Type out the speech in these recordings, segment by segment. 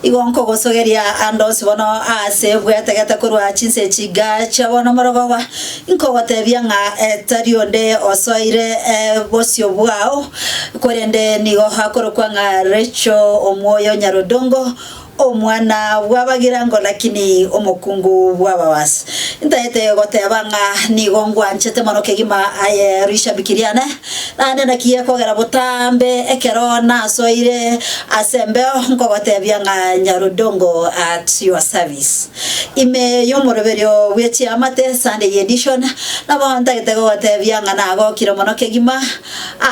Igo nkogosogeria ande onsi bono aase bwetegete korwa chinse chinga chia bono morogoba, nkogotebia ng'a tari onde osoire bosio bwao, korende nigo akorokwa ng'a Rachel omwoyo Nyarodongo, Omwana bw'abagirango lakini omokungu bw'ababasi. Ntaete goteba ng'a nigo ngwanchete mono kegima aye rishabiki riane, naende naki gekogera botambe ekero nasoire ase embeo nkogotebia ng'a Nyarudongo at your service. Ime y'omoroberio bwe chiamate Sunday edition nabo ntagete gogotebia ng'a nagokire mono kegima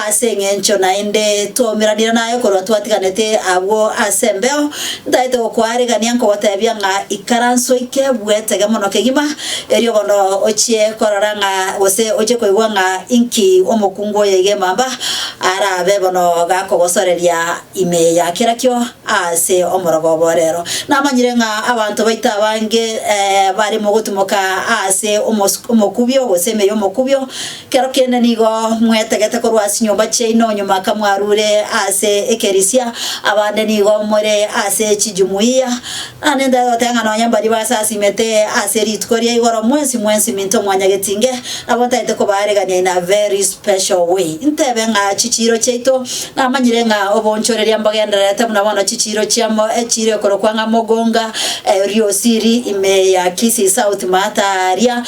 Ase engencho naende twaumeranire naye korwa twatiganete agwo ase embeo, ntaete gokoaregania nkogotebia ng'a ikaranso ike bwetege mono kegima, erio bono ochie korora ng'a gose ochie koigwa ng'a inki omokungu oyo iga emamba arabe bono gakogosoreria ime ya kerakio ase omorogoba o rero. Namanyire ng'a abanto baito abange bare mogotumoka ase omokubio gose ime y'omokubio, Kero kende nigo mwetegete korwa ase chinyomba chiaino nyuma kamwarure ase ekerisia, abande nigo more ase chijumuiya. Naende ntagete goteba ng'a nonya mbaria basasimete ase rituko ria igoro mwensi mwensi minto mwanyagetinge, nabo ntagete kobaaregania in a very special way. Ntebe ng'a chichiiro chiaito, namanyire ng'a oboonchoreria mbogendererete buna bono chichiiro chiamo echiiro ekorokwa ng'a Mogonga, Riosiri ime ya Kisii South maata aria,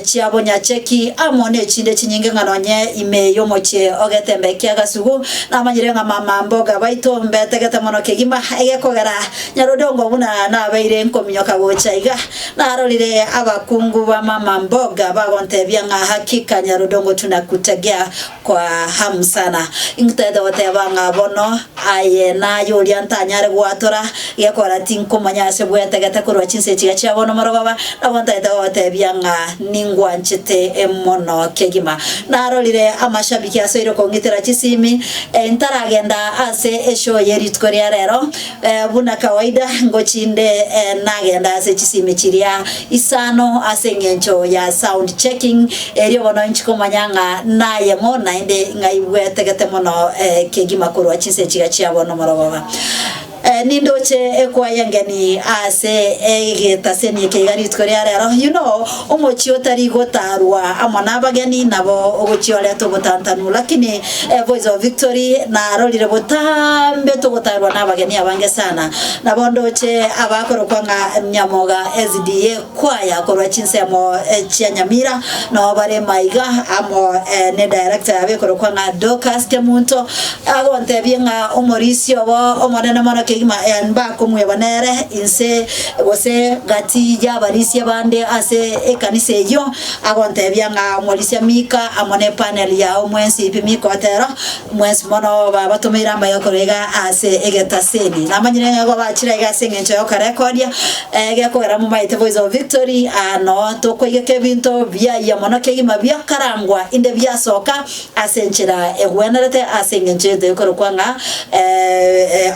chiabo Nyacheki, amo nechinde chinyinge ng'a nonye ime y'omochie o Getembe kia Gasugu. Namanyire ng'a mama mboga baito mbetegete mono kegima, egekogera Nyarodongo buna nabeire nkominyoka gocha iga, narorire abakungu ba mama mboga bagontebia ng'a hakika Nyarodongo tunakutegea kwa hamu sana. Intagete goteba ng'a bono aye naye oria ntanyare gwatora, gekora tinkomanya ase bwetegete korwa chinsa echiga chia bono morogoba, nabo ntagete gogotebia ng'a ningwanchete mono kegima. Narorire amashabiki asoire kong'itera chisimi, ntaragenda ase eshow ye rituko ria rero, Buna kawaida ngochinde nagenda ase chisimi chiria isano ase engencho ya sound checking, erio bono inchi komanya ng'a naye ng'o naende ng'ai bwetegete mono kegima korwa chinse chiga chia bono morogoba. Nindoche ekwaya engeni ase egetaseni eke iga rituko ria rero. You know, omochie otari gotarwa amo nabageni nabo ogochia oreta obotantanu lakini Voice of Victory narorire botambe togotarwa nabageni abange sana. Nabo ndoche abakorokwa ng'a Nyamoga SDA Choir korwa chinsemo chia Nyamira noo bare maiga amo ne director yabo ekorokwa ng'a Dorcas Kemunto agontebie ng'a omorisia obo omonene mono kegima mbakomweba nere inse gose gati y'abarisia bande ase ekanisa eyio. Agontebia ng'a omorisia Mika amo nepanel yao mwensi pi Mika otero, mwensi mono babatomeire amaiga korwa iga ase egetaseni. Namanyire ng'a igo bachire iga ase engencho y'okorekodia, egekogera momaete Voice of Victory, aa noo tokoigeka ebinto biayia mono kegima biakarangwa inde biasoka ase enchera egwenerete ase engencho egento gekorokwa ng'a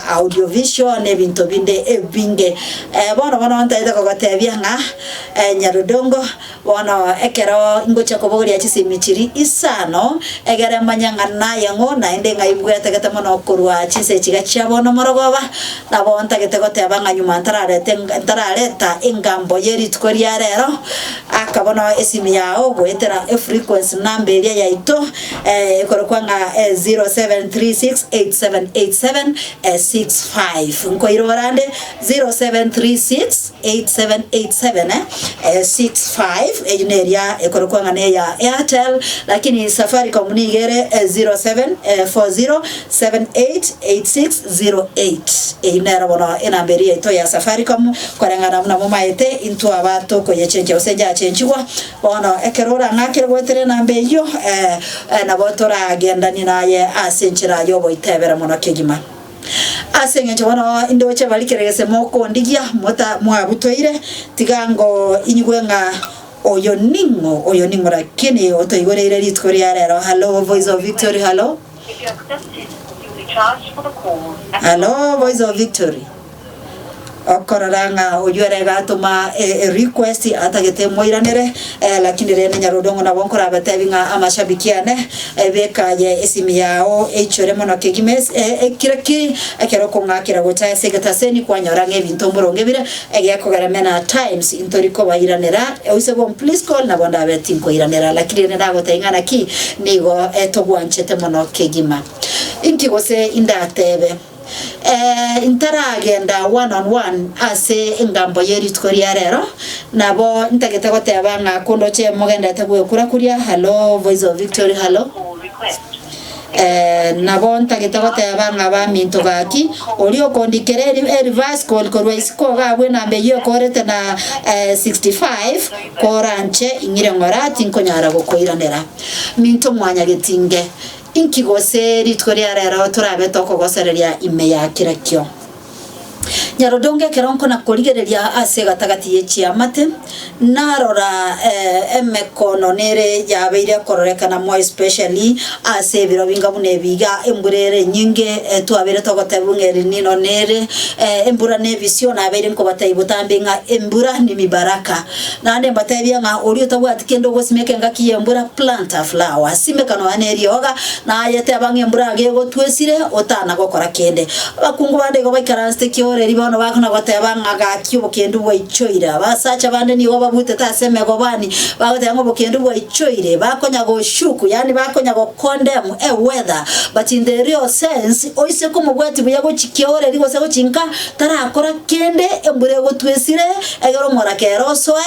audio visual na ebinto binde ebinge. Bono bono ntagete kogotebia ng'a Nyarudongo, Bono ekero ngochia kobogoria chisemi chiria isano, egere manye ng'a naye ng'o, naende ng'a imbwetegete mono korwa chinsa echiga chia bono morogoba, nabo ntagete goteba ng'a nyuma ntararete ntarareta engambo ye rituko ria rero, aka bono esimi yao goetera efrequency number eria yaito, ekorokwa ng'a 0736878765. Nkoira orande 0736. 878765 eyio neria ekorokwa ng'a neya Airtel, lakini Safaricom nigo ere 0740788608 eyio nero bono enamba eria yaito ya Safaricom koreng'ana buna momaete intwe aba tokoyechenchia gose yachenchigwa bono ekero orang'akere goetera enamba eyio nabo toragendanie naye ase enchera yogoitebera mono kegima. Ase engencho bono indoche barikere gese mokondigia, mota mwabutoire, tiga ngo inyigwe ng'a oyo ning'o, oyo ning'o lakini otoigoreire rituko ria rero. Hallo Voice of Victory, hallo. Hallo Voice of Victory. Okorora ng'a oyio ere gatoma e request atagete moiranere lakini rende Nyarudong'o nabo nkorabatebi ng'a amashabiki ane beka aye esimi yao eichore mono kegima ekire ki ekero okong'akera gocha ase egetaseni kwanyora ng'a ebinto mboronge bire egekogera mena times intori kobairanera oise go please call nabo ndabe tinkoiranera lakini rende nagotebi ng'a naki nigo togwanchete mono kegima. Inki gose indatebe? Ee, ntaragenda one on one ase engambo ye rituko ria rero, nabo ntagete goteba ng'a kondoche mogenderete gwekura-kuria, hallo, Voice of Victory, hallo. Ee, nabo ntagete goteba ng'a baminto gaki, oria okondikera eri ereverse call korwa isiko iga abwo enamba eyio ekorete na 65, koranche ing'ire ng'ora tinkonyara gokoiranera. Minto mwanyagetinge. Inki gose rituko ria rero torabe tokogosereria ime ya kerakio? Nyarodongo ekero nkona korigereria ase egatagati ye chiamate, narora emekono nere yabeire ekororekana more especially ase ebiro binga buna ebi iga embura ere enyinge twabeire togotebwa ng'a El Nino nere embura nebisio nabeire nkobatebia botambe ng'a embura ni mibaraka. Naende mbatebie ng'a oria otabwati kende ogosimeka engaki y'embura, plant a flower, simeka nonya nerioga, na aye teba ng'a embura iga egotwa esire, otana gokora kende. Abakungu bande igo baikaransete kioreri bono bakona goteba ng'a gaki obokendu bwaichoire. Abasacha bande nigo babutete ase emegobani, bagoteba ng'a obokendu bwaichoire, bakonya goshuku, yaani bakonya gocondemn e weather, but in the real sense, oise komobwati buya gochia kioreri gose gochia nka, tarakora kende, embura egotwa esire, Ekero omorakera osoe,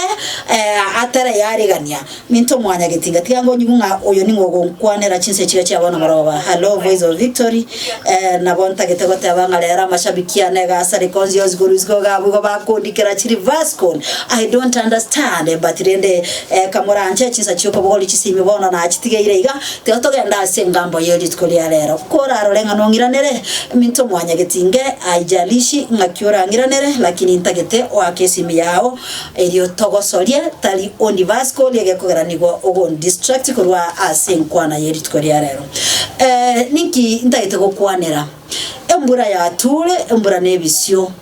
atare yarigania. Minto mwanyagetinga, tiga ngonyigwe ng'a oyo ning'o ogonkwanera chinse chiria chia bono moroba. Hallo Voice of Victory, nabo ntagete goteba ng'a rero amashabiki ane iga asare konsi onsi korwa isiko iga abwo igo bakondikera chiri vascon, I don't understand but rende kamoranche chinsa chiokobogoria chisimi bono nachitigeire iga, tiga togende ase engambo ye rituko ria rero. Korarore ng'a nong'iranere, Minto mwanyagetinge, haijalishi ng'aki orang'iranere, lakini ntagete oake esimi yao erio togosorie, tari ondi vasco ria gekogera nigo ogondistract korwa ase enkwana ye rituko ria rero. Eh, ninki ntagete gokwanera? Embura yature, embura nebisio.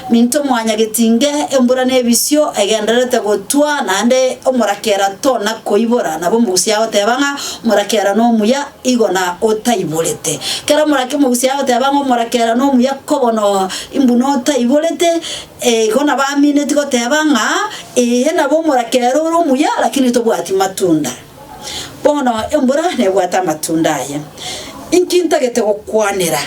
Minto mwanyagetinge, embura nebisio egendererete gotwa, naende omorakera tona koibora. Nabo omogusia agoteba ng'a omorakera nomuya igo na otaiborete. Kera omorake omogusia agoteba ng'a omorakera nomuya kobono imbuna otaiborete, igo nabo amineti goteba ng'a ee nabo omorakera ore omuya lakini tobwati matunda. Bono embura nebwate amatunda aye. Inki ntagete gokwanera?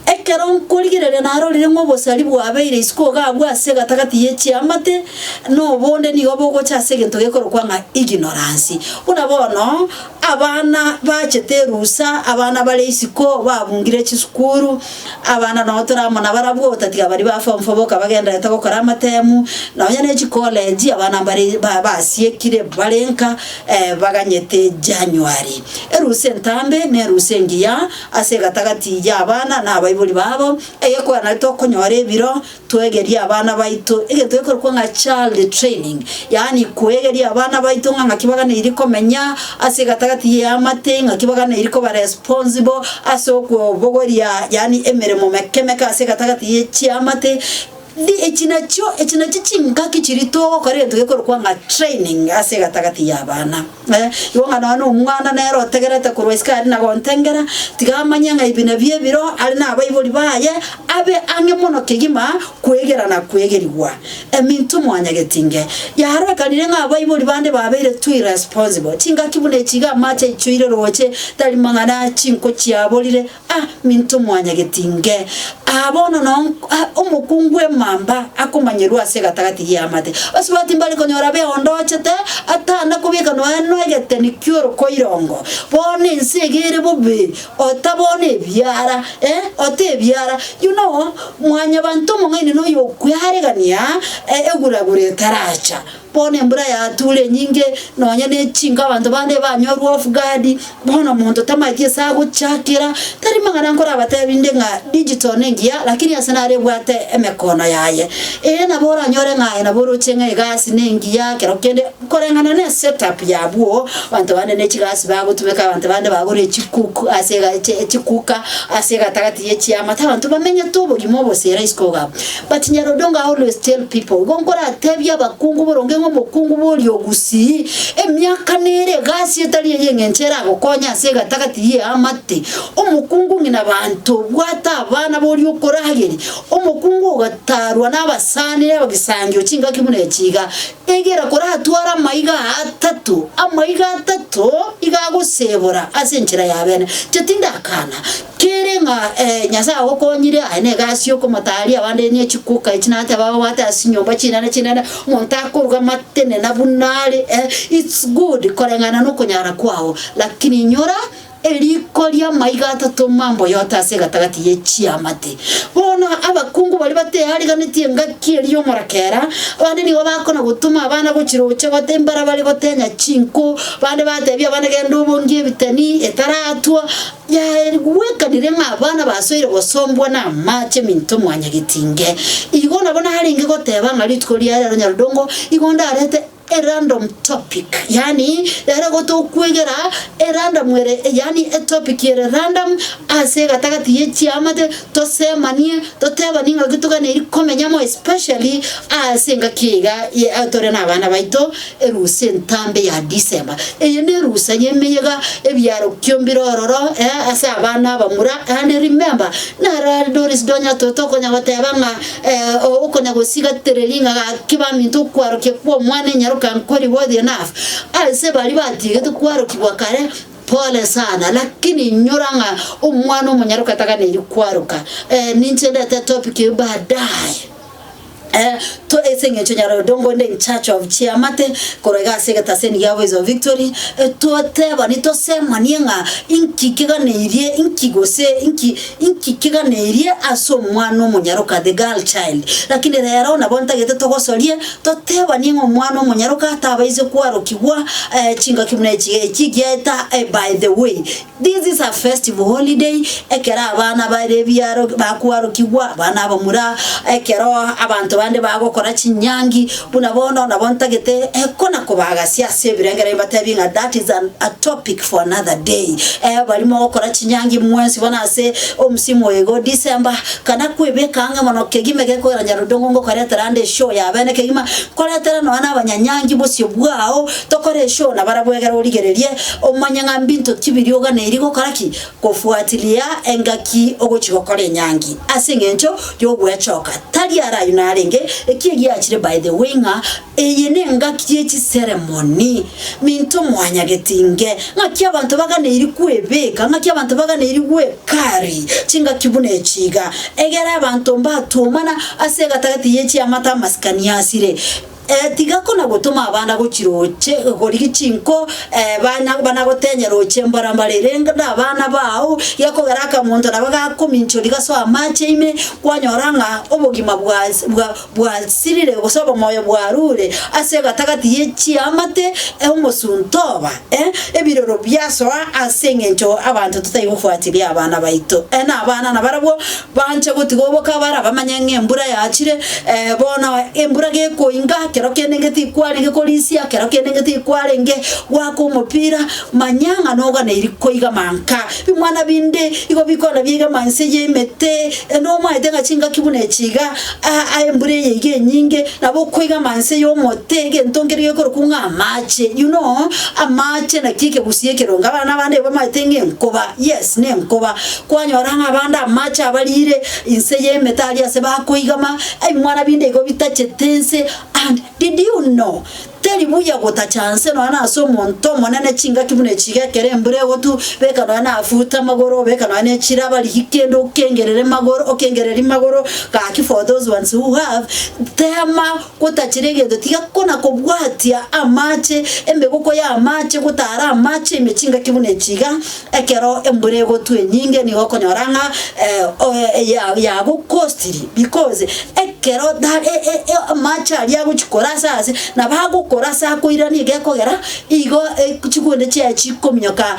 Ekero nkorigereria narorire ng'a obosari bwabeire isiko iga abwo ase egatagati ye chiamate, na obonde nigo bogocha ase egento gekorokwa ng'a ignorance. Buna bono, abana bachete erusa, abana bare isiko babungire chisukuru, abana noo tore amo nabarabwo otatiga baria ba form four boka bagendererete gokora amatemu, nonya ne chicollege abana mbare ba basiekire bare nka baganyete January. Erusa entambe na erusa engiya. Ase egatagati y'abana na abaibori babo, egekogera nario tokonyora ebiro twegerie abana baito egento gekorokwa ng'a child training, yaani koegeria abana baito ng'a ng'aki baganeiri komenya ase egatagati y'eamate, ng'aki baganeiri koba responsible ase okobogoria yaani emeremo meke meke ase egatagati ye chiamate. Echi nachio echi nachio chingaki chiria togokora egento gekorokwa ng'a training ase egatagati y'abana. Igo ng'a nonya na omwana nere otegerete korwa isiko aria na gontengera, tiga amanye ng'a ebi nabio ebiro are na abaibori baye, abe ang'e mono kegima kwegera na kwegerigwa. Eminto mwanyagetinge, yarorekanire ng'a abaibori bande babeire too irresponsible. Chingaki buna echi iga amache aichoire roche, tari mang'ana chinko chiaborire, Ah, minto mwanyagetinge, aa bono noo omokungu emamba akomanyerwa ase egatagati y'eamate. Basubati mbare konyora beondochete, atana kobeka nonya negeteni ki'orokoirongo. Bono ense iga ere bobe, ota bono ebiara, eh, ota ebiara. You know, mwanyabanto omong'aini noyo okwearegania eguragura etaracha. Bono embura yature enyinge, nonye ne chinka abanto bande banyorwa off guard, bono omonto tamaeti ase agochakera, tari mang'ana nkorabatebi inde ng'a digital nengiya lakini ase naro ebwate emekono yaye. Ee nabo oranyore ng'a aye nabo oroche ng'a egasi nengiya ekero kende koreng'ana ne esetup yabwo, abanto bande ne chigasi bagotumeka, abanto bande bagore echikuku ase ega echikuka ase egatagati ye chiamate, abanto bamenyete obogima obosera isiko iga abwo. But Nyarodongo I always tell people, igo nkoratebie abakungu boronge ng'a omokungu boria ogusii, emiaka nere egasi etari eye eng'encho eragokonye ase egatagati y'eamate, omokungu ng'ina banto obwate abana boria okorageria, omokungu ogotarwa na abasani na abagisangio chingaki buna echi iga, egera koratware amaiga aa atato, amaiga atato iga agosebora ase enchera ya bene. Inche tindakana. Kere ng'a Nyasae agokonyire aye negasi y'okomotaria abande ne chikuka echi nateba babwate ase chinyomba chinene chinene, omonto akoruga matenena buna are eh, it's good koreng'ana nokonyara kwao, lakini inyora eriko ri'amaiga atato mambo yote ase egatagati ye chiamate. Bono abakungu baria bateariganetie engaki eria y'omorakera, abande nigo bakona gotoma abana gochiroche gote mbara bare gotenya chinko, bande batebia abana genda obongie ebiteni etaratwa, Yaigwekanire ng'a abana basoire gosombwa namache minto mwanyagetinge. Igo nabo narenge goteba ng'a rituko ria rero Nyarudongo igo ndarete a random topic yaani rero igo tokwegera a random ere yaani etopic ere random ase egatagati ye chiamate tosemanie totebanie ng'aki toganeiri komenya mo especially ase engaki eye iga ye tore na abana baito Erusa entambe ya December. Eye nerusa y'emeyega, ebiarokio mbire ororo eh, ase abana abamura. And remember, naro Doris Donya toto okonya goteba ng'a eh, okonya gosigatereria ng'a gaki baminto okwarokia kwa omwana enyaroka nkori worthy enough. Ase baria batigete kwarokigwa kare, pole sana, lakini inyora ng'a omwana omonyaroka taganeiri kwaroka. Eh, ninche ndete etopic eyio baadaye. To ase engencho Nyarodongo onde in church of chiamate korwa iga ase egetaseni gia Voice of Victory, totebani tosemanie ng'a inki keganeirie inki gose inki inki keganeirie ase omwana omonyaroka the girl child. Lakini rero nabo ntagete togosorie totebanie ng'a omwana omonyaroka tabaise kwarokigwa chingaki buna echi echi giaeta by the way. This is a festival holiday, ekero abana bare ebiaro bakwarokigwa, abana abamura, ekero abanto bande bagokora chinyangi, buna bono nabo ntagete kona kobagasia ase ebirengererio mbatebie ng'a that is an a topic for another day. Baria mogokora chinyangi mwensi bono ase omsimu oyo igo December, kana kwebeka ang'e mono kegima egekogera Nyarudongo ngokoretera ande eshow ya bene kegima, nkoretera nonya na abanyanyangi bosio bwao, tokore eshow nabarabwo egere origererie, Omanye ng'a mbinto ki biria oganeirie gokora ki? Kofuatilia engaki ogochia gokora enyangi ase eng'encho y'ogwechoka. Tari ara ayio narenge, eki egiachire by the way ng'a eye nengaki ye chiseremoni. Minto mwanyagetinge, ng'aki abanto baganeirie kwebeka, ng'aki abanto baganeirie gwekari chingaki buna echi iga, egere abanto mbatwomana ase egatagati ye chiamate amasikani asire. Tiga kona-gotoma abana gochia roche korigia chinko, bana bana-gotenya roche mbora mbare, rende nabana bao, gekogera akamonto nabo gakominchoria gasoe amache ime, kwanyora ng'a obogima bwasirire gose obomoyo bwarure ase egatagati ye chiamate, omosunte oba, ebiroro biasoa ase engencho abanto totari gofuatilia abana baito. Na abana nabarabwo Banche gotiga obokabara, bamanye ng'a embura yachire. Bono embura gekoinga, kero kende ngeti kwarenge korisia, kero kende ngeti kwarenge goaka omopira, manya ng'a noganeiri koigama nka. Bimwana binde igo bikona biaigama inse y'emete, nomaete ng'a chingaki buna echi iga, aa embura eye iga enyinge, nabo okoigama inse y'omote, egento nkere gekorokwa ng'a amache, you know, amache naki ekegusii ekeronge, abana abande bamaete ng'a enkoba, yes, nenkoba. Kwanyora ng'a abande amache abariire inse y'emete aria ase bakoigama, ebimwana binde igo bitachete inse, and did you know? Teri buya gotacha nse nonya nase omonto omonene chingaki buna echi iga ekero embura egotu, beka nonya na afuta amagoro, beka nonya ne chiraba rigia kende okengerere magoro okengereria magoro, gaki for those ones who have, tema gotachera egento tiga kona kobwatia amache, emegoko ya amache, gotara amache ime chingaki buna echi iga, Ekero embura egotwa enyinge nigo okonyora ng'a yagokostiri because ekero amache aria agochia korasa ase nabo agokora ase akoirania iga ekogera igo chikunde chiaye chikominyoka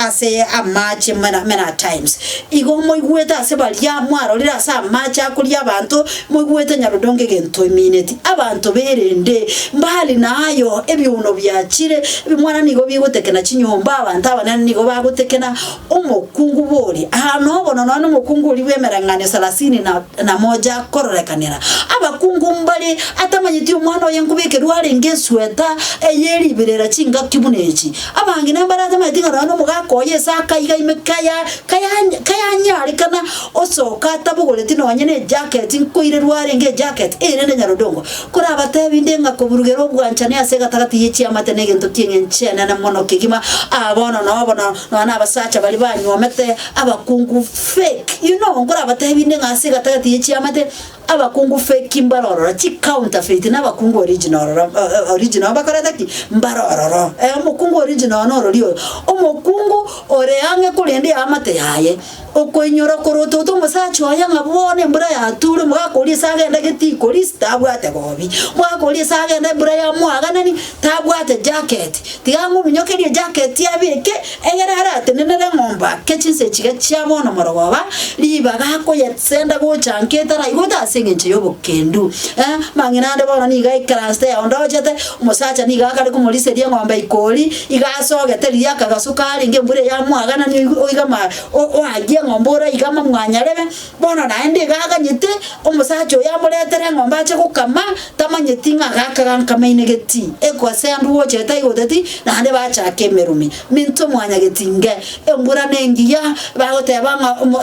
ase amache many times. Igo moigwete ase baria mwarorire ase amache akoria abanto, moigwete nyarudongo egento emineti. Abanto berende mbali nayo ebiuno biachire, ebimwana nigo bigotekena chinyomba, abanto abanene nigo bagotekena omokungu boria. Aa nobono nonya nomokungu oria bw'emereng'anio salasini na moja akororekanera. Abakungu mbare atamanyeti omwana oye nkobekerwa arenge esweta eye riberera chingaki buna echi. Abang'ina mbare atamanyeti ng'a nonya nomogaka oye ase akaiga ime kaya kaya kayanyarekana osoka atabogoreti nonya ne jacket nkoirerwa arenge ejacket erende nyarodongo. Korabatebi inde ng'a koburugera obwanchani ase egatagati ye chiamate negento ki'eng'encho enene mono kegima. Aa bono noo bono nonya na abasacha baria banyuomete abakungu fake you know nkorabatebi inde ng'a ase egatagati ye chiamate Abakungu fake mbare ororo, chi counterfeit na abakungu original ororo, original bakorete ki? Mbare ororo. Eh, omokungu original norori oyo, omokungu ore ang'e korende eamate yaye, okoinyora korotota omosacha oye ng'a bono embura yature omogaka oria ase agende getiko least tabwate bobi, omogaka oria ase agende embura yamoaganani tabwate jacket, tiga ang'ominyokerie ejacket abeke Egere aratenenere eng'ombe ake chinsa echiga chia bono morogoba, ribaga akoyesenda gocha nka etaraigwete ase engencho y'obokendu. Eh, mang'ina ande bono nigo aikaransete yao ndochete, omosacha nigo akare komoriseria eng'ombe ikori, iga asogete riria akagasu karenge embura eyamwaganani oigama oagie eng'ombe oraigama mwanyarebe, Bono naende iga aganyete omosacha oyo amoretere eng'ombe ache gokama, tamanyeti ng'a agakaga nkamaine geti. Ekwase andu gocha etaigoteti, naende bachaka emerumi. Minto mwanyageti inge, embura nengiya, bagoteba ng'a omo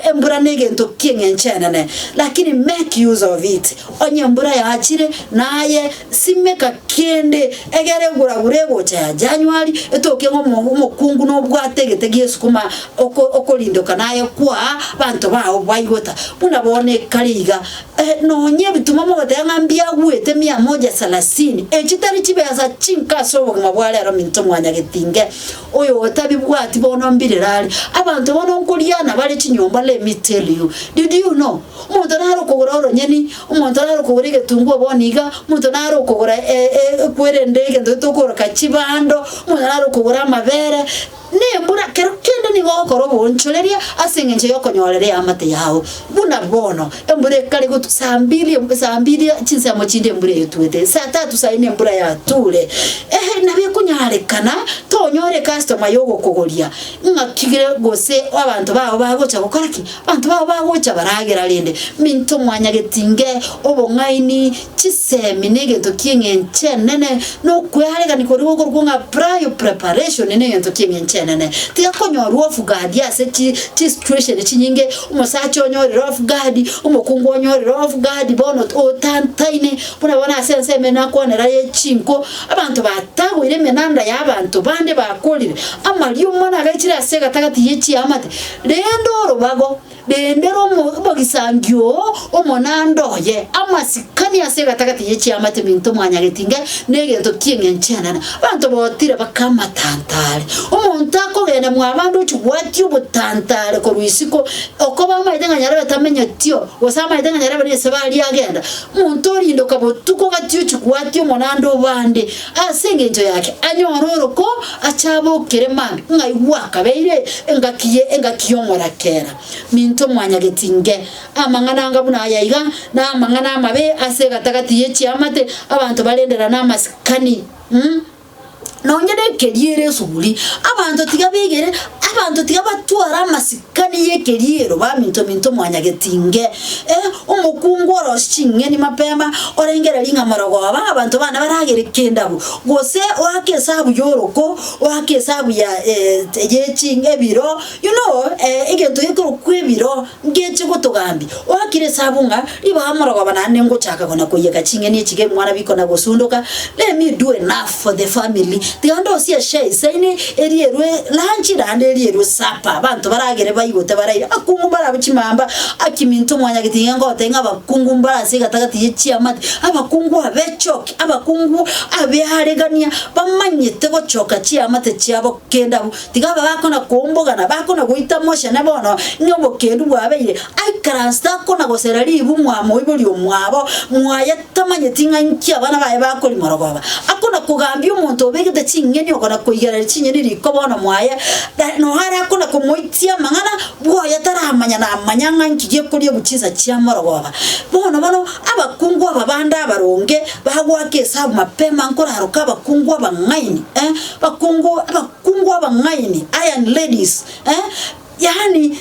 embura negento ki'eng'encho enene, lakini make use of it. Onye embura yachire, naye simeka kende, egere eguragura egocha ya January, etoke ng'a omo omokungu nobwate egete gi'esukuma oko okorindoka naye kwaa abanto bao baigota. Buna bono ekare iga, nonye ebituma mogoteba ng'a mbiagwete mia moja salasini, echi tari chibesa chinke ase obogima bwa rero minto mwanyagetinge. Oyo otabibwati bono mbirere are. Abanto bono nkoriana bare chinyomba let me tell you. Did you know? Omonto nare okogora oronyeni, omonto nare okogora egetunguo bono iga, omonto nare okogora ekwerende egento tokoroka chibando, omonto nare okogora amabere, na embura kero kende nigo ogokora oboonchoreria ase eng'encho yokonyorera eamate yao. Buna bono, embura ekare gotwa saa mbili saa mbili chinsemo chinde embura etwete, saa tatu saa ine embura yature, eeh nabo ekonyarekana tonyore ecustomer yogokogoria ng'aki gose abanto bao bagocha gokora ki? Abanto bao bagocha baragera rende, minto mwanyagetinge, obong'aini, chisemi na egento ki'eng'encho enene, na okwearegania koria gokorokwa ng'a prior preparation na egento ki'eng'encho enene. Tiga konyorwa off guard ase chi chisituation chinyinge, omosacha onyorire off guard, omokungu onyorire off guard, bono otantaine, buna bono ase ensemo eye nakwanera ye chinko, abanto batagoire emenanda ya abanto bande bakorire amariomo nagaichire ase egatagati ye chiamate. Rende orobago, rende omogisangio oo omonanda oye, amasikani ase egatagati ye chiamate minto mwanyagetinge negento ki'eng'encho enene. Abanto botire bakamatantare. Omonto akogenda mwabande ochia gwatia obotantare korwa isiko, okoba amaete ng'a nyarebe tamenyetio, gose amaete ng'a nyarebe nese baria agenda. Omonto orindoka botuko gati ochia gwatia omonanda obande, Ase engencho yake anyore oroko ache abokere mambia, ng'ai gwakabeire engaki ye engaki y'omorakera. Minto mwanyagetinge, amang'ana anga buna aya iga, na amang'ana amabe ase egatagati ye chiamate, abanto barenderane amasikani. Nonya nekeria ere esuguri, abanto tiga begere. Abanto tiga batware amasikani y'ekeriero baminto minto mwanyagetinge. Eh, omokungu orosie ching'eni mapema, orengererie ng'a morogoba abanto bane baragere kendabu, gose oake esabu y'oroko, oake esabu ya eh, ye ching ebiro, you know eh, egento gekorokwa ebiro ngeche gotogambia. Oakire esabu ng'a ribaga morogoba naende ngochaka kona koiyeka ching'eni echi kemwana bikona gosundoka, let me do enough for the family, tiga ndosie eshare isaine erierwe lunch naende erierwe supper, abanto baragere baigote baraire, abakungu mbarabe chimamba, akiminto mwanyagete iga ngotebia ng'a abakungu mbare ase egatagati ye chiamate, abakungu abechoki, abakungu abearegania, bamanyete gochoka chiamate chiabo kende abwo. Tiga aba bakona koombogana, bakona goita mochene bono, ng'a obokendu bwabeire, aikaransete akona gosera ribu mwamoiboria omwabo, mwaye tamanyeti ng'a inki abana baye bakoria morogoba. Akona kogambia omonto obegete ching'eni okona koigereria chinyeni riko bono mwaye, na nonya are akona komoitia amang'ana, bwoye taramanya namanya ng'a inki gekoria chinsa chia morogoba. Bono bono abakungu aba bande abaronge bagoaka esabu mapema nkoraroka abakungu abang'aini, eh, abakungu aba. Abakungu abang'aini, iron ladies, eh, yaani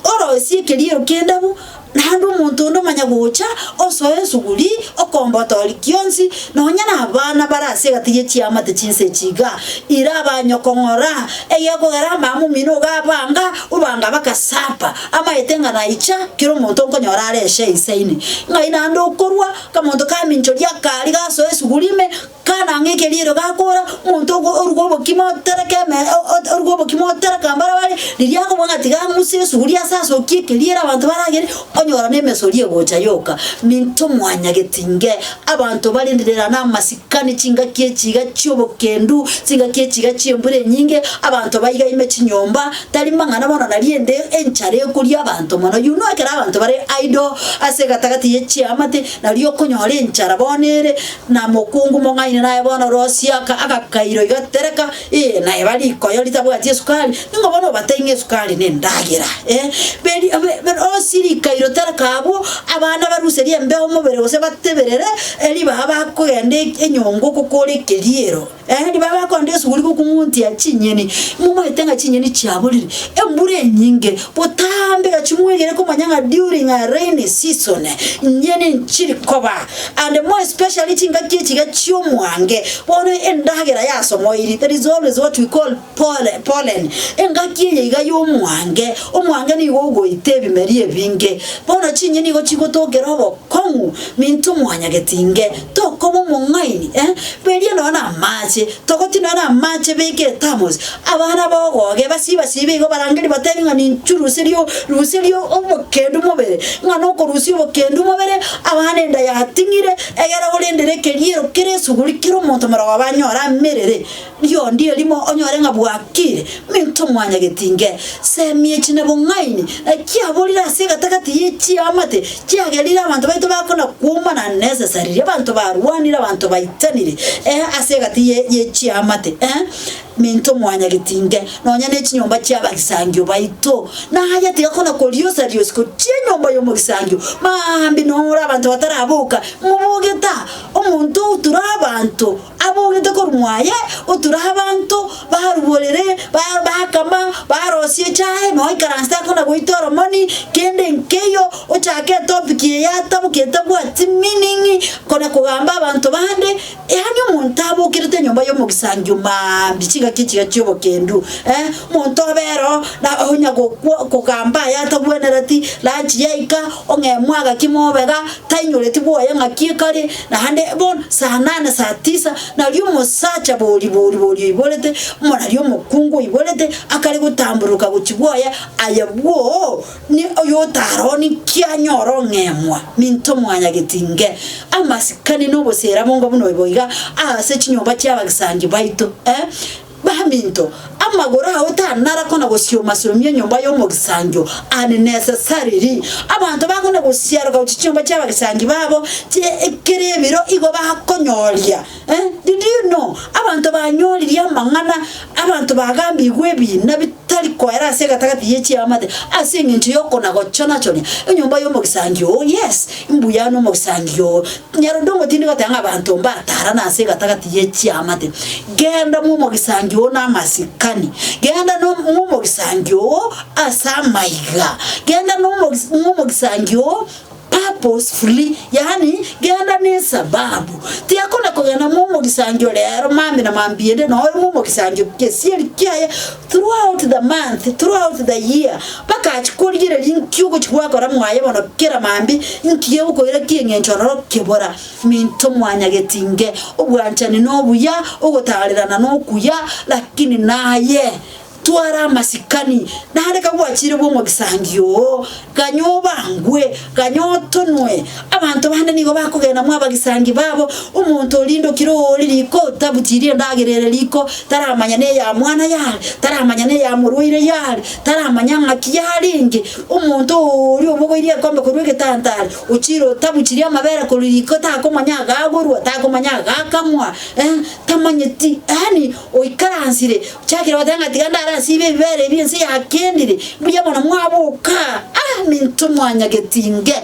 orosie ekeriero ki'endabu, naende omonto onde omanya gocha, osoe esuguri, okombotori kionsi, nonya na abana bare ase egati ye chiamate chinsa echi iga, ira abanyokong'ora, egekogera amama omino iga abanga, obanga bakasapa, amaete ng'a naicha, kera omonto nkonyora are eshe eisaine. Ng'ai naende okorwa, akamonto kaminchoria akari gasoa esuguri ime, Kana ng'a ekeriero gakora, omonto ogo oruga obokima otereke eme oruge obokima otereke ambarabare, riria akobua ng'a tiga ang'use esuguri ase asokie ekeriero abanto baragere, onyora na emesori egocha yoka. Minto mwanyagetinge, abanto barenderera na amasikani chingaki echi iga chi'obokendu, chingaki echi iga chi'embura enyinge, abanto baigaime chinyomba, tari mang'ana bono nari ende enchara ekoria abanto mono. You know ekero abanto bare idle ase egatagati ye chiamate, nario okonyora enchara bono ere, Na mokungu mong'aini naye bono rosia agakairo iga tereka, ee, naye ba rikoyo ritabwati esukari, ning'o bono obatebie ng'a esukari nendagera, eh? Beri be rosie rikairo tereka abwo, abana baruserie embeo mobere gose bateberere, ribaga bakogenda enyongo gokora ekeriero, eh, ribaga bakogenda esuguri gokung'untia chinyeni, momaete ng'a chinyeni chiaborire, embura enyinge, botambe gachia mwegere komanya ng'a during a rainy season, nyeni nchiri koba. And more especially chingaki echi iga chi'omwange, bono endagera yasomoiri, there is always what we call pollen, engaki eye iga y'omwange, omwange nigo ogoita ebimeri ebinge, bono chinyeni nigo chigotokera obokong'u, minto mwanyagetinge, tokoba omong'aini eh, beria nonya na amache, togoti nonya na amache beka ethermos, abana bogoge basibasibe igo barangerie batebi ng'a ninchu ruserio ruserio obokendu mobere, ng'a nokorusia obokendu mobere, abana enda yating'ire, egere orendere ekeriero kere esuguri kera omonto morogoba anyore amerere, riondi erimo onyore ng'a bwakire, minto mwanyagetinge, semi echi na bong'aini, naki aborire ase egatagati ye chiamate, chiagerire abanto baito bakona kwomana unnecessarily, abanto barwanire, abanto baitanire, eh, ase egati ye ye chiamate, eh. Minto mwanyagetinge, nonya ne chinyomba chi'abagisangio baito, naye tiga kona koriosa-riosi gochia enyomba y'omogisangio, maambia nore abanto bataraboka, mobogete aa, omonto otura abanto, abogete korwa mwaye, otura abanto, baruborere, ba- bakama, barosia echae, noikaransete akona goita oromoni, kende nkeiyo, ochake etopic eye yataboka etabwati meaning, kona kogamba abanto bande. Yaani omonto abokerete enyomba y'omogisangio mambia chingaki echiga chi'obokendu, eh, omonto obe ero na onya gokwa kogamba aya atabwenereti, lunch yaika, ong'e mwagaki mobega, tainyoreti bwoye ng'aki ekare, naende bono saa nane saa tisa, nario omosacha bori bori bori oiborete, omo nario omokungu oiborete, akare gotamburuka gochia bwoye, aye bwoo. Ni oyotaroni ki anyore ong'emwa, minto mwanyagetinge amasikani na oboseera bonga buna obo iga ase chinyomba chi'abagisangio baito, eh, baminto, amagoro ao tanara kona gosioma-siomia enyomba y'omogisangio unnecessarily. Abanto bakona gosiaroka gochia chinyomba chi'abagisangio babo chie kera ebiro igo bakonyoria, eh, did you know abanto banyoririe amang'ana, abanto bagambigwe ebina bitari. tari koera ase egatagati ye chiamate ase eng'encho y'okona-gochona-chonia enyomba y'omogisangio oo. Yes, mbuya nomogisangio oo. Nyarodongo tindi goteba ng'a abanto mbatarane ase egatagati ye chiamate. Genda mw'omogisangio oo namasikani, genda mw'omogisangio oo ase amaiga, genda mw'omogisangio oo purposefully, yaani genda nesababu. Tiakona kogenda mw'omogisangio rero mambia na mambia ende noyo mw'omogisangio gesieri kiaye throughout the month, throughout the year, mpaka achie korigereria nki ogochia gwakora mwaye bono kera mambia, nki gegokoira ki'eng'encho ororo kebora. Minto mwanyagetinge, obwanchani nobuya, ogotaarerana nokuya, lakini naye twara amasikani, naende kagwachire bw'omogisangio oo, ganya obangwe, ganya otonwe. Abanto bande nigo bakogenda mwabagisangi babo, omonto orindokire oori riko otabutirie endagera ere riko, taramanya neya mwana yare, taramanya neya morwaire yare, taramanya ng'aki yarenge. Omonto oria obogoirie egekombe korwa egetantare, ochiire otabuchirie amabere korwa riko, takomanya agagorwa, takomanya agakamwa, eh, tamanyeti, yaani oikaransire, ochakire goteba ng'a tiga ndare asibe ebibere ebi ense yakendire, mbuya mono mwaboka, ah minto mwanyagetinge,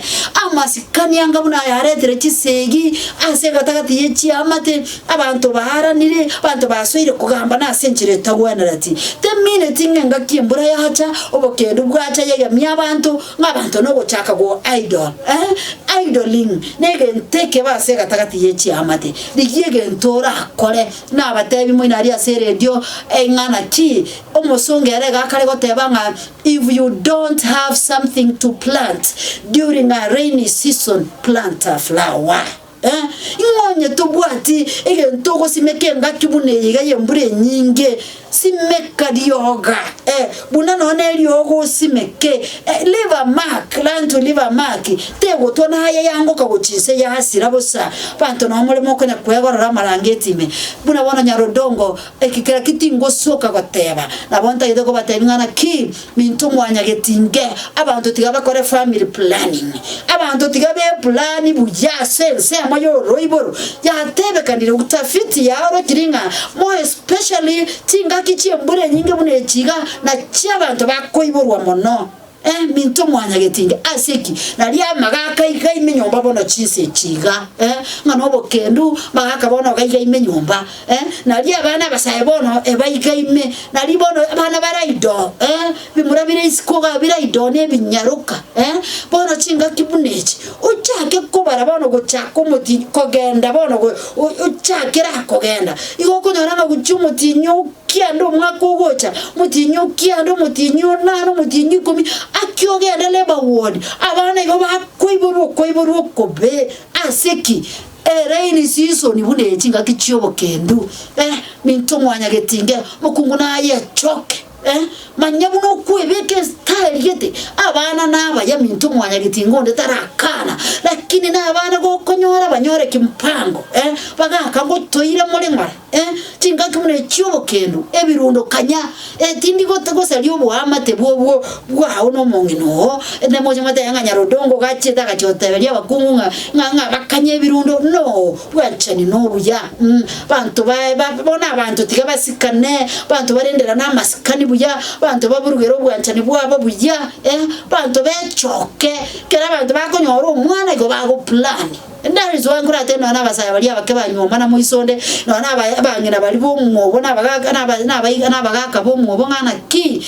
amasikani anga buna aya aretire chisegi ase egatagati ye chiamate, abanto baaranire, abanto basoire kogambana ase enchera etagwenereti. Temineti ng'a engaki embura yacha, obokendu bwacha yegemia abanto, ng'a abanto nogochaka go idle, eh, idling negento ekebe ase egatagati ye chiamate. Rigia egento orakore. Nabatebi moino aria ase eredio eng'ana ki, omosongo ere iga akare goteba ng'a if you don't have something to plant during a rainy season, plant a flower. Eh, ing'o onye tobwati egento ogosimeka engaki buna eye iga y'embura enyinge? Simeka rioga, eh, buna nonya ne erioga osimeke, eh, leave a mark, learn to leave a mark, tegotwa naye yangoka gochia inse yasira bosa. Abanto nabo more mokonya kwegorora amarangeti ime, buna bono Nyarodongo, eki kera ki tingosoka goteba, nabo ntagete kobatebia ng'a naki, Minto mwanyagetinge, abanto tiga bakore family planning, abanto tiga beplani buya ase ensemo y'oroiboro yatebekanire utafiti yaorokire ng'a more especially chingaki chi'embura enyinge buna echi iga nachio abanto bakoiborwa mono. Eh, minto mwanyagetinge, ase ki? Nario amagaka iga ime nyomba bono chinsa echi iga, eh, ng'a nobokendu, magaka bono iga iga ime nyomba. Eh, nario abana abasae bono ebaiga ime, nario bono abana bare idoo, eh, bimura bire isiko iga bire idoo na ebinyaroka, eh, bono chingaki buna echi, ochake kobara bono gochaka omotinyi kogenda bono go o ochakere akogenda, igo okonyora ng'a gochia omotinyi okianda omwaka ogocha, omotinyi okianda, omotinyi onane, omotinyi ikomi, aki ogende labour ward, abana igo bakoiborwa okoiborwa okobe, ase ki? Eraini chinsoni buna echi chingaki chi'obokendu, eh, minto mwanyagetinge, mokungu naye echoke, eh, manya buna okwebeka estyle gete, abana nabaya minto mwanyagetinge onde tarakana, lakini nabana gokonyora banyore kimpango, eh, bagaka ngotoire more ng'ora, eh, chingaki buna echi chi'obokendu, ebirundo kanya, eh, tindi gote gosaria oboamate bwobwo bwao na omong'ina oo, ende moche motebe ng'a nyarodongo gachiete agachia goteberia abakungu ng'a ng'a ng'a bakanye ebirundo, no, bwanchani nobuya mh, abanto bae ba bono abanto tiga basikane, abanto barenderane amasikani buya, abanto baburugere obwanchani bwabo buya eh, abanto bechoke, ekero abanto bakonyora omwana igo bagoplan. That is why nkoratebe nonya na abasae baria abake ba nyomba na moiso onde, nonya na aba abang'ina baria b'omwobo na abagaka na aba na abaiga na abagaka b'omwobo ng'a naki,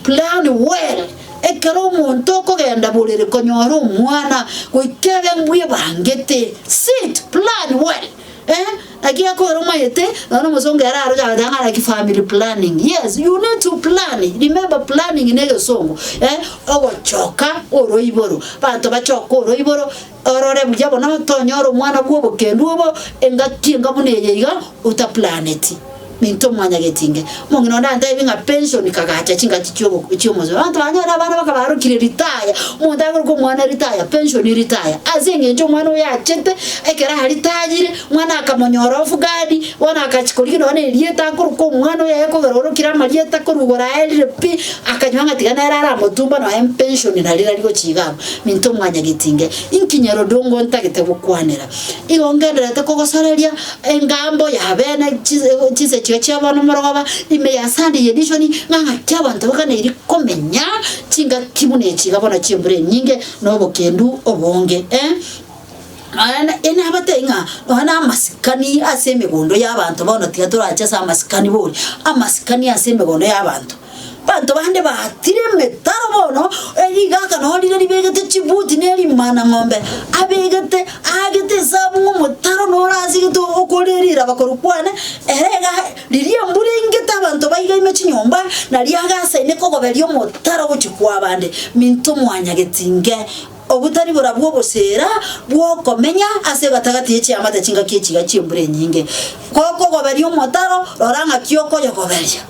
plan well, ekero omonto okogenda borere konyora omwana, goika ebe mbwebangete, sit, plan well eh, naki ekogera omanyete, nonya na omosongo ere aroche agateba ng'a naki family planning, yes you need to plan, remember planning na egesongo eh, ogochoka oroiboro, abanto bachoke oroiboro. Orore buya bono tonyore omwana bw'obokendu obo engaki enga buna eye iga otaplaneti. Minto mwanyagetinge. Omong'ina onde antebi ng'a pension kagacha chingaki chiobo chi'omosio. Abanto banyore abana bakabarokire retire, omonto akoroka omwana retire, pension retire. Ase eng'encho omwana oyo achete, ekero aritayire, omwana akamonyora off guard, bono agachia korigia nonya na erieta akoroka omwana oyo aye kogera orokire amarieta korwa igoro aerire pi, akanyora ng'a tiga nere aramotumba nonya pension nari rari gochia iga abwo. Minto mwanyagetinge, inki nyarodongo ntagete gokwanera? Igo ngendererete kogosareria engambo y'abene chinse chia. echiga chia bono morogoba, ime ya Sunday edition, ng'a ng'aki abanto baganeiri komenya chingaki buna echi iga bono chi'embura enyinge na obokendu obonge eh. Naende nabatebie ng'a nonya na amasikani ase emegondo y'abanto bono tiga torache ase amasikani bori, amasikani ase emegondo y'abanto. Abanto bande baatire emetaro bono, rigaka noo rire ribegete chibuti na erimanang'ombe, abegete aagete esabu ng'a omotaro noro asegete okore riraba korwa kwane, ere iga riria embura eingete abanto baigaime chinyomba, nario agasaine kogoberia omotaro gochia kw'abande. Minto mwanyagetinge. Obotari borabwo oboseera bw'okomenya ase egatagati ye chiamate chingaki echiga chi'embura enyinge. Gokogoberia omotaro, rora ng'aki okoyogoberia.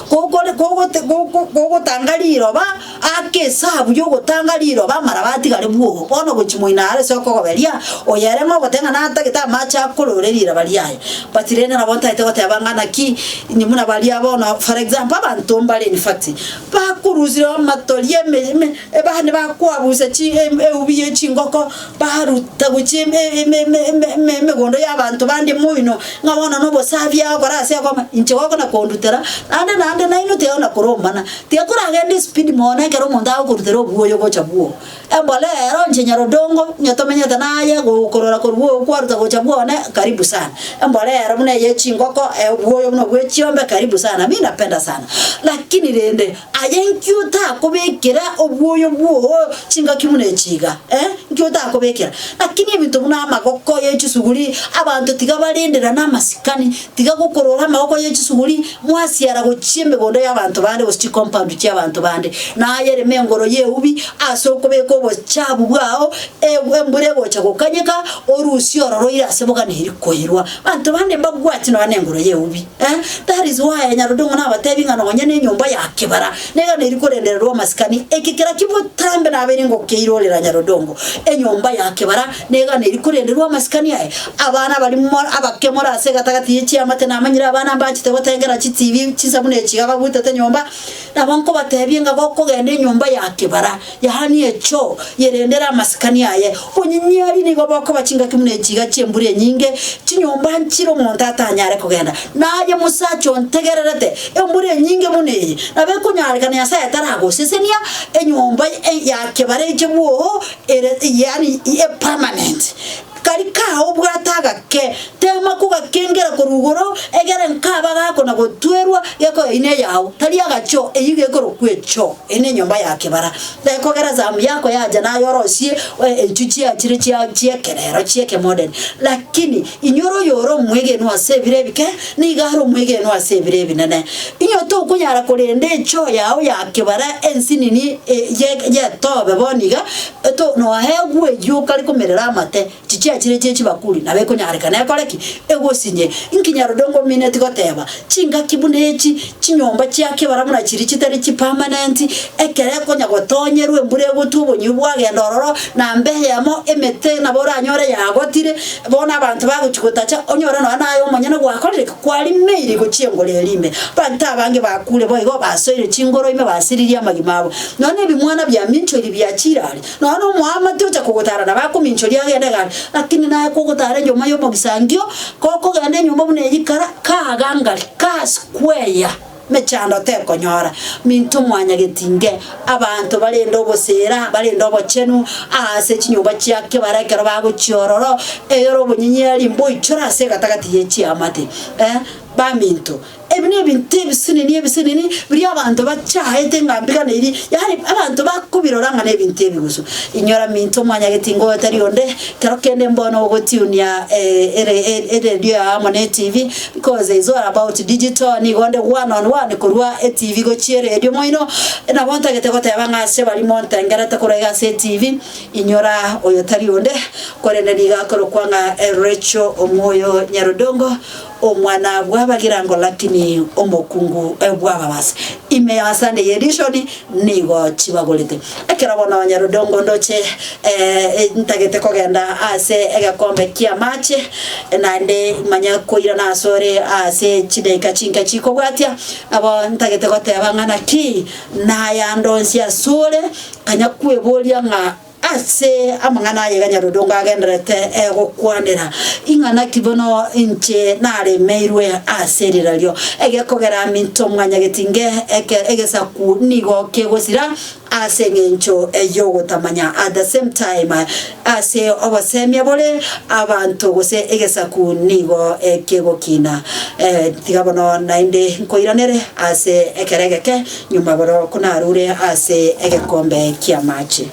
Gokore kogote goko gogotanga riroba, aka esabu y'ogotanga riroba amaraba atigare bwogo. Bono gochia moino are ase okogoberia, oyo ere ng'a ogoteba ng'a natagete amache akorore riraba riaye. But rende nabo ntagete goteba ng'a naki, inwe buna baria bono, for example, abanto mbare in fact, bakorusire amatori eme eme. Abande bakwabusa eubi ye chingoko, baruta gochia emegondo y'abanto bande moino, ng'a bono nobosafi agokora ase akoma, inche gokona kondutera, naende naende nainwe tiga na koromana. Tiga koragende espeed mono ekero omonto agokorutera obwoyo gocha bwoo. Embolea ero inche nyarodongo, onye tomenyete naye gokorora korwa oo kwaruta gocha bwone, karibu sana. Embolea ero buna eye chingoko, obwoyo buna obwe chiombe, karibu sana, mi napenda sana. Lakini rende. Aye inki otakobekera obwoyo bwoo chingaki buna echi iga? Eh, inki otakobekera? Lakini ebinto buna amagoko ye chisuguri, abanto tiga barenderane amasikani, tiga gokorora amagoko ye chisuguri, mwasiara gochia emegondo y'abanto bande gose chicompound chi'abanto bande. Naye rema engoro y'eubi ase okobeka obochabu bwao, embura egocha gokanyeka, orusie ororo oire ase boganeri koirwa. Abanto bande mbabwati nonya nengoro y'eubi. Eh, that is why Nyarodongo nabatebi ng'a nonya nenyomba ya kebara neganeiri korendererwa amasikani. Eke kera ki botambe nabeire ngokeirorera Nyarodongo. Enyomba ya kebara neganeiri korenderwa amasikani aye. Abana baria mo abake more ase egatagati ye chiamate namanyire abana mbachete gotengera chitibi chinsa buna echi iga babutete nyomba, nabo nkobatebie ng'a gokogenda enyomba ya kebara, yaani echoo, yerendere amasikani aye. Obonyinyeri nigo bokoba chingaki buna echi iga chi'embura enyinge, chinyomba nchire omonto atanyare kogenda. Naye mosacha ontegererete, embura enyinge buna eye, nabo ekonyarekana Nyasae taragosesenia enyomba ya kebara eche bwoo ere yaani epermanent. Kari kao obwate agake, tema kogakengera korwa igoro, egere nkaba gakona gotwerwa gekoyaina eyao, tari agachoo, eyio gekorokwa echoo, eye nenyomba ya kebara. Ekogera zamu yako yacha naye orosie echio chiachire chia chi'ekerero chi'ekemodern. Lakini inyora oyore omwegenwa ase ebiro ebike, nigo are omwegenwa ase ebiro ebinene. Inwe tokonyara korenda echoo yao ya kebara ensinini ye yetobe bono iga, to noegwe eyio okare komerera amate, chichiachire chie chibakuri, nabo ekonyarekana ekore ki? Egosinye. Inki nyarodongo omineti goteba? Chingaki buna echi, chinyomba chia kebara buna chiria chitari chipermanent, ekero ekonya gotonyerwa embura egotwa obonyio bwagenda ororo, namba eyemo emete nabo oranyore yagotire, bono abanto bagochia gotacha, onyore nonya naye omonyene gwakorire ki? Kwarimeire gochia engoro eria ime. Abanto abange bakure boigo, basoire chingoro ime, basiririe amagima abo. Nonya nebimwana biaminchoiri biachire are, Nonya nomoamate ocha kogotara nabo akominchoria agende egari, lakini naye kogotara enyomba y'omogisangio, gokogenda enyomba buna eyio kara kagangari, ka square, mechando tekonyora. Minto mwanyagetinge, abanto barende oboseera, barende obochenu aase chinyomba chia kebara ekero bagochia ororo, eyore obonyinyeri mboichore ase egatagati ye chiamate. Eh, baminto. Ebi nebinto ebisinini ebisinini biria abanto bachaete ng'a mbiganeiri, yaani abanto bakobirora ng'a nebinto ebigusu. Inyora minto mwanyageti ngotari onde, kero kende mbono ogotiunia ere eredio yao amo ne etivi, because is all about digital, nigo onde one on one korwa etivi gochia eredio moino, nabo ntagete goteba ng'a ase baria montengerete korwa iga ase etivi, inyora oyo tari onde, korende nigo akorokwa ng'a Rachel Omwoyo Nyarudongo, Omwana bw'abagirango lakini omokungu bw'ababasi. Ime ya Sunday edition nigo chibagorete. Ekero bono Nyarudongo ndoche ntagete kogenda ase egekombe ki'amache naende manye koirana asore ase chidaika chinke chikobwatia, nabo ntagete goteba ng'a naki nayande onsi asore, kanya kweboria ng'a. Ase amang'ana aye iga Nyarudunga agendererete gokwanera, Ing'ana ki bono inche naremeirwe ase rirario? Egekogera minto mwanyagetinge eke egesaku nigo kegosira ase engencho y'ogotamanya. At the same time ase obosemia bore abanto gose egesaku nigo kegokina. Tiga bono naende nkoiranere ase ekero egeke nyuma bono konarure ase egekombe ki'amache.